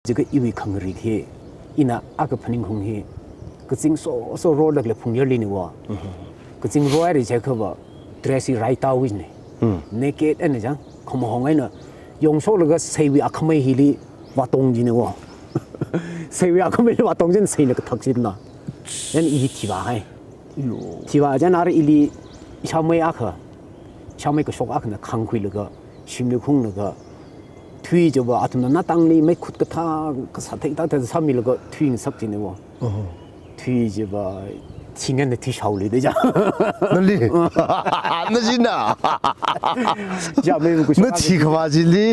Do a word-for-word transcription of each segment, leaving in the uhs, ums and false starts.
Jiakha iwui khangarik hi, ina akha phaningkhaung hi, kazing soso rolākla phungyarli niwo. Mhm. Kazing roihaira jiakhava, dress hi raitawui ne. Hmm. Naked eina chang, khamahong eina, yongshoklaga seiwui akhamei hili vātong jiniwo. Seiwui akhameili vātong jin seina kathak jina. Yan i thivāhai. Yo. Thivā chang ara ili shamei akha, shamei kashok akhana khangkhuilaga, shimli khunglaga, thui chiva athumna natangli meikhut kathā, kasā theithā thā sāmilaga thui ngasak jiniwo. Oho. Thui chiva, thingan na thui shaoli de chang. Nali. Najina. Jamia mei kashok Na akha. Thikhavā chili.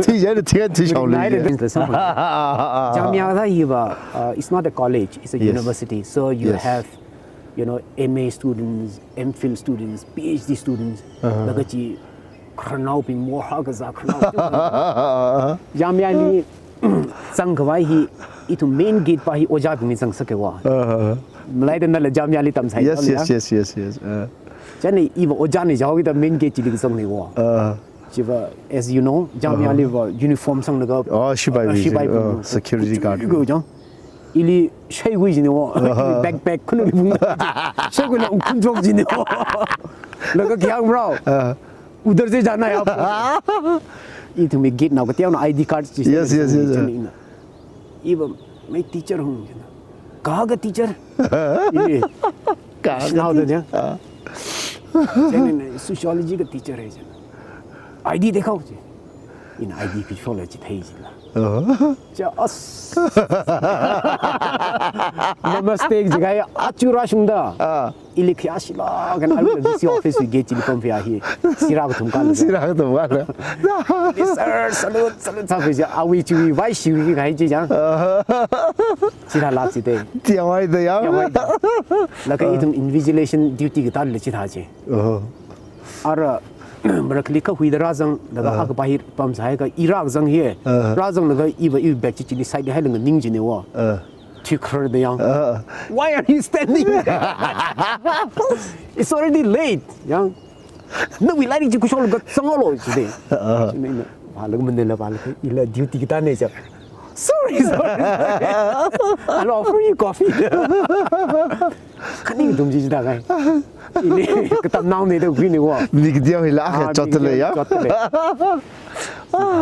Thui chang na thingan thui shaoli. Nai de de. Jamia thā hiva, uh, it's not a college, it's a Yes. university. So you Yes. have, you know, M A students, M Phil students, P H D students, Uh-huh. laga chi khararnaobing moha kazā khararnao. Jamiali zangkhavai hi, ithum main gate pa hi ojābingli zangsakkewa. Uh-huh. Malaida nala Jamiali tamsai Yes, jamiya. yes, yes, yes, yes. Uh. Chieina iva ojāna jaoda main gate chili zangnewa. Uh. Chiva, as you know, Jamiali va uniform sanglaga, Oh, shipai uh, bi, shipai uh, bi, security guard. Kuchuk chuk chang. Ili shaigui jiniwo. Uh-huh. Backpack khunali bung. Shaiguila ungkhun chok jiniwo. Laga khyang bro. Uh. Udhar se jana hai aap. Ithumwui gate nao kateonao I D card chi Yes, yes, yes, yes. Chieina ina. Iva mei teacher hung jina. Kaga teacher? Ili. Kaga Shinao da teacher? jang. Ah. Chieina sociology ka teacher hai jina. I D dekhao chi. Ina I D picture la chithei jila. Uh-huh. Cha as. Namaste jiakha achura shungda. Ah. Ili khayā shila kan alu V C office wui gate chili pamphaya hi. Sira kathum kala. Sira kathum kala. Ili sir, salute, salute sāphaya. Awui chiwui vai shiwui kahai chi chang. Chithā lak chite. Tiang vai da ya. Tiang vai da. Laga ithum invigilation duty katāli chithā chi. Oh. Ara, marakli kahuida rāzang, laga Ah. akha pa hi pamsai ka i rāzang hi. Ah. Rāzanglaga iva iwui bag chi chili side hailanga ning jiniwo. Ah. Thikharda yang. Ah. Why are you standing? It's already late. Yang. Nawui lairik chi khuishoklaga zanglo chide. Ah. Chieina ina, vālaga manila vālaga ila duty katāne cha. Sorry, sorry, sorry. I'll offer you coffee. Khaning tum chi chida kai. Ili katamnaone da khuiniwo. Mi kateo hila akha Ah, mi chotta lei kateo ya. chotta lei.